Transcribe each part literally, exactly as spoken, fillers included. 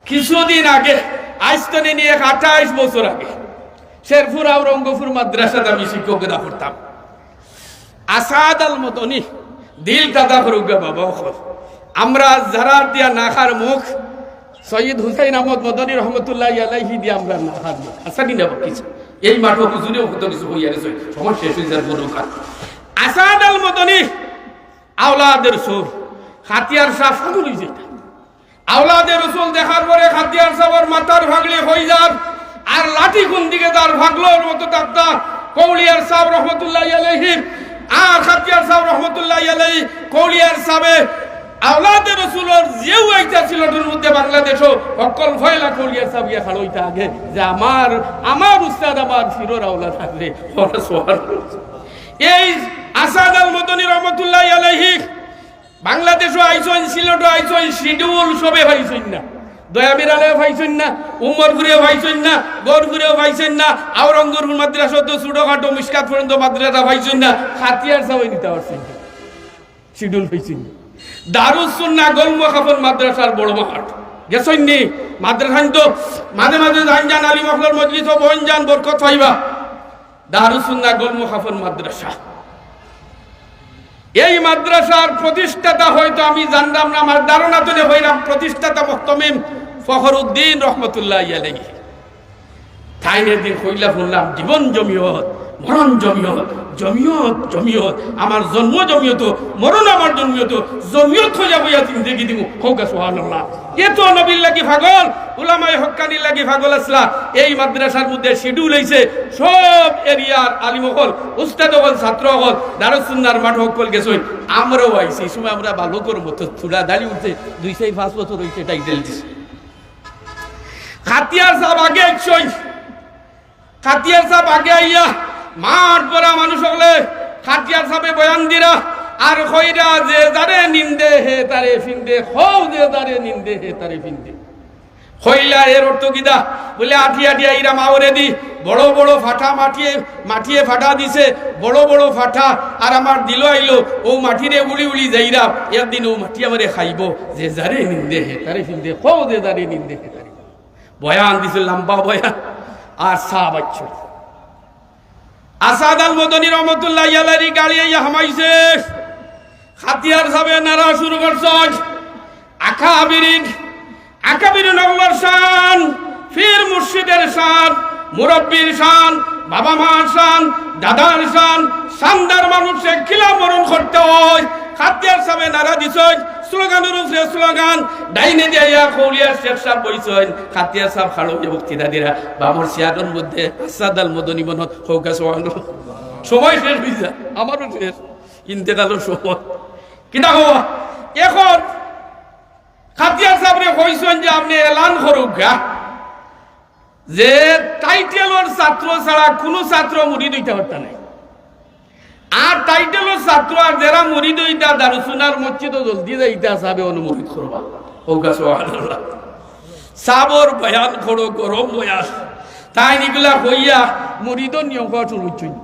কিছুদিন আগে, আইজ তনে নি এক আঠাইশ বছর আগে, শেরপুর আওরঙ্গপুর মাদ্রাসাত আমি শিক্ষকতা করতাম। আসাদ আল মদনী, দিল তাজা করুক গা বাবা অকল। আমরা যারা দিয়া নাখার মুখ, সৈয়দ হুসাইন আহমদ মদনী রহমতুল্লাহ আলাইহি দিয়া আমরা নাখার মুখ। আচ্ছা, কি না কিছু? এই মাঠো হুজুরেও কত কিছু কইয়া গেছে, সময় শেষ হয়ে যার বড় কাজ। আসাদ আল মদনী, আওলাদের সুর, হাতিয়ার শাহ ফাগুল হয়ে যেটা। আওলাদে রসুল দেখার পরে খাতিয়ার সাবর মাথার ফাগড়ি হয়ে যার, আর লাঠি কোন দিকে যার ফাগলোর মতো তাত্তা। কৌলিয়ার সাব রহমতুল্লাহ আলাইহি, আর খাতিয়ার সাব রহমতুল্লাহ আলাইহি, কৌলিয়ার সাবে আওলাদে রসুলর যেও আইতা সিলেটর মধ্যে বাংলাদেশও হকল ফয়লা কৌলিয়ার সাব গিয়া খাড়ইতা আগে যে আমার, আমার উস্তাদ, আমার ফিরর আওলাদ থাকবে। ওরা সোয়াল। এই আসাদ আল মদনী রহমতুল্লাহ আলাইহি বাংলাদেশও আইছইন, সিলেটও আইছইন, শিডিউল সবে পাইছইন না। দয়ামিরালেও পাইছইন না, উমরপুরেও পাইছইন না, গৌরপুরেও পাইছইন না, আওরঙ্গপুর মাদ্রাসা তো ছোটখাটো মিশকাত পর্যন্ত মাদ্রাসা পাইছইন না, খাতিয়ার সাবে নিতে পারছইন না, শিডিউল পাইছইন না। দারুস সুন্নাহ গোলমুহাফন মাদ্রাসার বড় মাঠ গেছইন নি? মাদ্রাসাইন তো মাঝে মাঝে যাইন যান, আলিম অকলর মজলিসও বইন যান, বরকত পাইবা। দারুস সুন্নাহ গোলমুহাফন মাদ্রাসা। এই মাদ্রাসার প্রতিষ্ঠাতা হয়তো আমি জানলাম না, আমার ধারণা তনে হইলাম প্রতিষ্ঠাতা মুহতামিম ফখরুদ্দিন রহমতুল্লাহ আলাইহি। তাইন একদিন কইলা শুনলাম, "জীবন জমিয়ত, মরণ জমিয়ত, জমিয়ত, জমিয়ত, আমার জন্ম জমিয়ত, মরণ আমার জমিয়ত, জমিয়ত হইয়া বইয়া জিন্দেগি দিমু।" কউক্কা সুবহানাল্লাহ। এত নবীর লাগি পাগল, উলামায়ে হক্কানির লাগি পাগল আছলা। এই মাদ্রাসার মধ্যে শিডিউল অইছে, সব এরিয়ার আলিম অকল, উস্তাদ অকল, ছাত্র অকল, দারুস সুন্নাহর মাঠ অকল গেছইন। আমরাও আইছি, এই সময় আমরা বালকর মতো, থুড়া দাড়ি উঠছে, দুই চাইর পাঁচ বছর অইছে, টাইটেল দিছে। খাতিয়ার সাব আগে আইছইন, খাতিয়ার সাব আগে আইয়া মাঠ ভরা মানুষ অকলে খাতিয়ার সাবে বয়ান দিরা আর কইরা, "যে যারে নিন্দে হে তারে ফিন্দে, কও যে যারে নিন্দে হে তারে ফিন্দে।" কইলা, "এর অর্থ কিতা?" বলে, "আটি আটি আইরা মাওরে দি, বড় বড় ফাটা মাটিয়ে, মাটিয়ে ফাটা দিছে, বড় বড় ফাটা, আর আমার দিলো আইলো, ও মাটিরে উড়ি উড়ি যাইরা, একদিন ও মাটি আমারে খাইবো, যে যারে নিন্দে হে তারে ফিন্দে, কও যে যারে নিন্দে হে তারে।" বয়ান দিছে, লম্বা বয়ান, আর সাব আইছে। আসাদ আল মদনী রহমতুল্লাহ আলাইহির গাড়ি আইয়া হামাইছে। খাতিয়ার সাবে নারা শুরু করছইন, "আকাবিরিন, আকাবিরিন অকলর শান, পীর মুর্শিদের শান, মুরব্বির শান, বাবা মার শান, দাদার শান, শানদার মানুষে কিলা বরণ করতে হয়।" খাতিয়ার সাবে নারা দিছইন, স্লোগানর উপরে স্লোগান, ডাইনে দিয়া ইয়া কৌলিয়ার শেখ সাব বইছইন, খাতিয়ার সাব খাড়ো অইয়া বক্তৃতা দিরা, বামর চেয়ারর মধ্যে আসাদ আল মদনী বনন, কউক্কা সুবহানাল্লাহ। সময় শেষ অইছে, আমারও শেষ, ইন্তেকালর সময়। কিতা কও? এখন খাতিয়ার সাবরে কইছইন যে, "আপনে এলান করউক্কা যে টাইটেলর ছাত্র ছাড়া কুনু ছাত্র মুরিদ অইতা পারতা নায়। আর টাইটেলর ছাত্র আর যেরা মুরিদ অইতা দারুস সুন্নাহর মসজিদো জলদি যাইতা, সাবে অনো মুরিদ করবা।" কউক্কা সুবহানাল্লাহ। সাবর বয়ান বড় গরম বয়ান। তাইন ইগুলা কইয়া মুরিদর নিয়ম করা শুরু করছইন।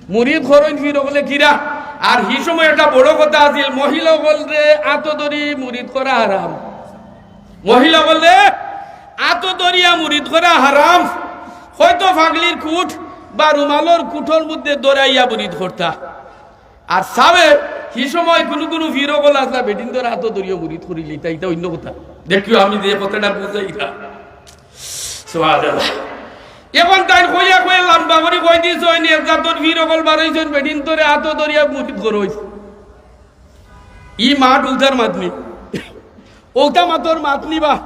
মুরিদ করইন ফির অকলে কিরা। আর হি সময় একটা বড় কথা আছিল, মহিলা অকলরে আতো ধরি মুরিদ করা হারাম। মহিলা অকলরে আতো ধরিয়া মুরিদ করা হারাম। হয়তো ফাগলির কুট বা রুমালর কুটর মধ্যে ধরাইয়া মুরিদ করতা। আর সাবে হি সময় কুনু কুনু ফির অকল আছলা, বেটিন্তর আতো ধরিয়া মুরিদ করিলিতা, ইতা অইন্য কথা। দেখিও আমি যে কথাটা বুঝাইরা। সুবহানাল্লাহ। এখন তাইন কইয়া কইয়া লম্বা করি কই দিছইন, এক জাতর ফির অকল বারইছইন, বেটিন্তরে আতো ধরিয়া মুরিদ করইন। ই মাত উতার মাত নি। অউতা মাতর মাত নি বা।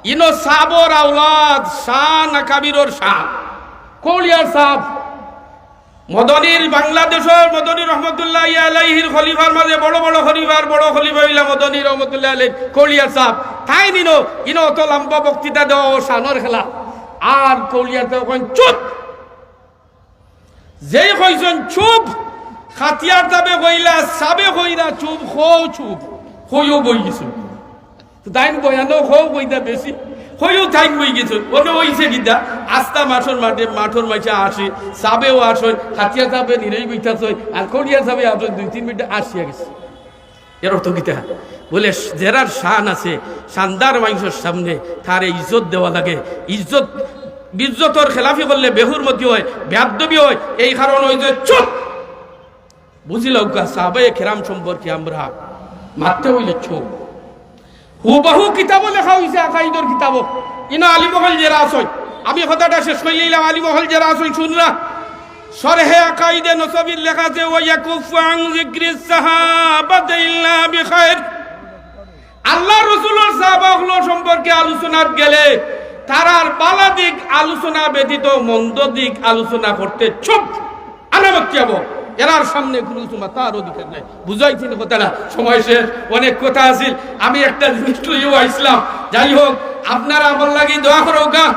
ইনো সাবর আওলাদ, শান আকাবিরর শান। কৌলিয়ার সাব। মদনীর, বাংলাদেশর মদনী রহমতুল্লাহ আলাইহির খলিফার মাঝে বড় বড় খলিফার বড় খলিফা অইলা মদনী রহমতুল্লাহ আলাইহি কৌলিয়ার সাব। তাইন ইনো, ইনো অত লম্বা বক্তৃতা দেওয়া অউ শানর খেলা। আর কৌলিয়ার সাব কইন, "চুপ।" যেই কইছইন, "চুপ", খাতিয়ার সাবে কইলা, সাবে কইরা, "চুপ, কও চুপ", কইও বই গেছইন। তো তাইন বয়ানো কও কইতা বেশি, কইও তাইন বই গেছইন। অনো অইছে কিতা, আস্তা মাঠর মাঠে, মাঠর মাঝে আসি, সাবেও আসইন, খাতিয়ার সাবে নিরই বইতাছইন, আর কৌলিয়ার সাবে আসইন, দুই তিন মিনিট আসিয়া গেছে। এর অর্থ কিতা? বলে, যেরার শান আছে, শানদার মানষর সামনে তারে ইজ্জত দেওয়া লাগে। ইজ্জত, ইজ্জতর খেলাফি করলে বেহুরমতি অয়, বেয়াদবি অয়। এই কারণ অইছে চুপ। বুঝিলাউক্কা, সাহাবায়ে কেরাম সম্পর্কে আমরা মাততে অইলে চুপ। হুবহু কিতাবো লেখা অইছে, আকাইদর কিতাবো। ইনো আলিম অকল যেরা আছইন, আমি কথাটা শেষ করিলাইলাম, আলিম অকল যেরা আছইন, শুনরা। শরহে আকাইদে নসবির লেখা আছে, "ওয়া ইয়াকুফফু আন যিকরিস সাহাবাতি ইল্লা বিখাইর।" আল্লার রসুলর সাহাবা অকলর সম্পর্কে আলোচনাত গেলে তারার বালা দিক আলোচনা ব্যতীত মন্দ দিক আলোচনা করতে চুপ। আনাবত কি হবো? এরার সামনে কোনো কিছু মাতার অধিকার নাই। বুঝাইছি নি কথাটা? সময় শেষ, অনেক কথা আছিল। আমি একটা জিনিস লইয়াও আইছলাম। যাই হোক, আপনারা আমার লাগি দোয়া করউক্কা।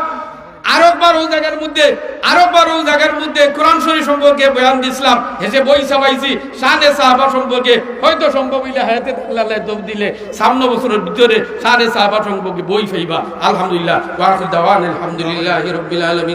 আরকবার অউ জাগার মধ্যে, আরকবার অউ জাগার মধ্যে কোরআন শরীফ সম্পর্কে বয়ান দিছলাম, হেষে বই ছাপাইছি, শানে সাহাবা সম্পর্কে। হয়তো সম্ভব অইলে হায়াতে থাকলে আল্লায় তৌফিক দিলে সামনে বছরর ভিতরে শানে সাহাবা সম্পর্কে বই পাইবা। আলহামদুলিল্লাহ, ওয়া আখিরু দাওয়ানা আলহামদুলিল্লাহি রাব্বিল আলামিন।